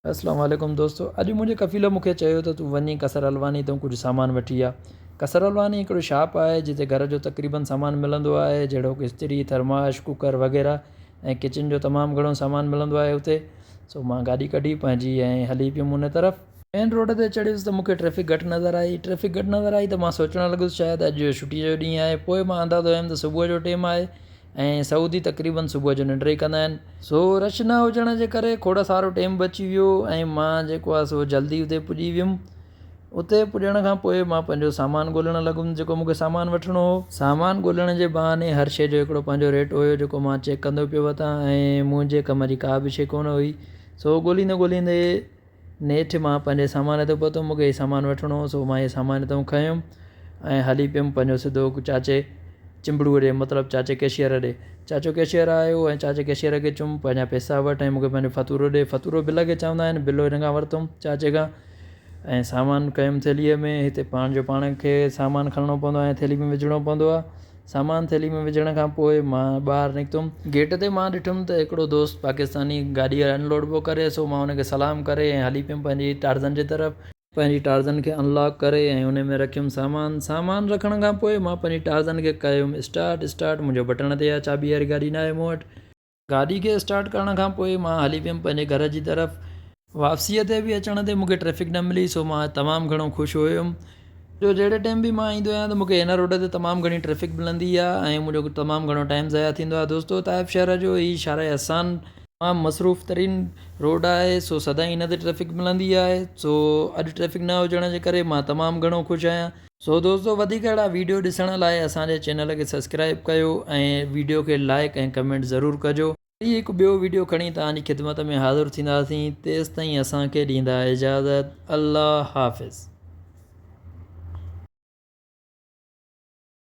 اسلام عليڪم دوستو اڄ منهنجي ڪفيل مون کي چيو ته تون وڃي قصر الواني تون ڪجهه سامان وٺي آ. قصر الواني هڪڙو شاپ آهي جتي گهر جو تقريبن سامان ملندو آهي جهڙوڪ استري، ٿرماش، ڪوڪر وغيره ۽ ڪچن جو تمام گهڻو سامان ملندو آهي اتي. سو مان گاڏي ڪڍي پنهنجي ۽ هلي پيم ان طرف. مين روڊ تي چڙهيس ته مون کي ٽريفڪ گهٽ نظر آئي. ٽريفڪ گهٽ نظر آئي ته مان سوچڻ لڳس شايد اڄ ڇٽي جو ڏينهن آهي. پوء مان اندازو هنيم ته صبح جو ٽيم آهي ۽ سعودي تقريبن صبح جو ننڊ ئي ڪندا آهن. سو رش نه هجڻ جي ڪري کوڙ سارو ٽيم بچي ويو ۽ مان جيڪو آهي سو جلدي اتي پڄي ويم. اتي پڄڻ کان پوء مان پنهنجو سامان ڳولڻ لڳم جيڪو مون کي سامان وٺڻو هو. سامان ڳولڻ جي بهاني هر شيء جو هڪڙو پنهنجو ريٽ هيو جيڪو مان چيڪ ڪندو پيو وتان ۽ منهنجي ڪم جي ڪا به شيء ڪونه هئي. سو ڳوليندي ڳوليندي نيٺ مان پنهنجي سامان تي پهتم، مون کي هي سامان وٺڻو هو، سو مان هي سامان هتان کنيم ۽ هلي پيم پنهنجو سڌو چاچي چنبڙوء ڏي مطلب چاچي ڪيشيئر ڏي. چاچو ڪيشيئر آيو ۽ چاچي ڪيشيئر کي چيم پنهنجا پئسا وٺ ۽ مون کي پنهنجو فتورو ڏي. فتورو بل کي چوندا آهن، بل هن کان ورتم چاچي کان ۽ سامان ڪيم ٿيلهيء ۾، هتي پاڻ جو پاڻ کي سامان کڻڻو پوندو آهي ۽ ٿيلهي ۾ وجهڻو پوندو آهي. سامان ٿيلهي ۾ وجهڻ کان پوء مان ٻاهر نڪتم. گيٽ تي مان ڏٺم ته هڪڙو دوست پاڪستاني گاڏي ان لوڊ پيو ڪري سو مان ان کي سلام ڪري ۽ هلي پيم پنهنجي ٽارزن جي طرف. پنهنجي ٽارزن کي ان لاڪ ڪري ۽ ان ۾ رکيم سامان. سامان رکڻ کان پوء مان پنهنجي ٽارزن کي ڪيم اسٽارٽ. اسٽارٽ منهنجو بٽڻ تي آهي چاٻي واري گاڏي ناهي مون وٽ. گاڏي کي اسٽارٽ ڪرڻ کان پوء مان هلي ويم پنهنجي گهر جي طرف. واپسيء تي به اچڻ تي مون کي ٽريفڪ نه ملي سو مان تمام گهڻو خوش هيم. جو جهڙي ٽيم به مان ايندو آهيان ته مون کي هن روڊ تي تمام گهڻي ٽريفڪ ملندي آهي ۽ منهنجو تمام گهڻو ٽائيم ضايع ٿيندو آهي دوستو طائف شهر جو هي شارع حسان تمام مصروف ترين روڊ آهي سو سدائين هن تي ٽريفڪ ملندي آهي سو اڄ ٽريفڪ نه هجڻ جي ڪري مان تمام گهڻو خوش آهيان. سو دوستو وڌيڪ اهڙا ويڊيو ڏسڻ لاء اسان جي چينل کي سبسڪرائيب ڪيو ۽ ويڊيو کي لائيڪ ۽ ڪمينٽ ضرور ڪجو. وري هڪ ٻيو ويڊيو کڻي توهان جي خدمت ۾ حاضر ٿينداسين تيستائين اسان کي ڏيندا اجازت الله حافظ.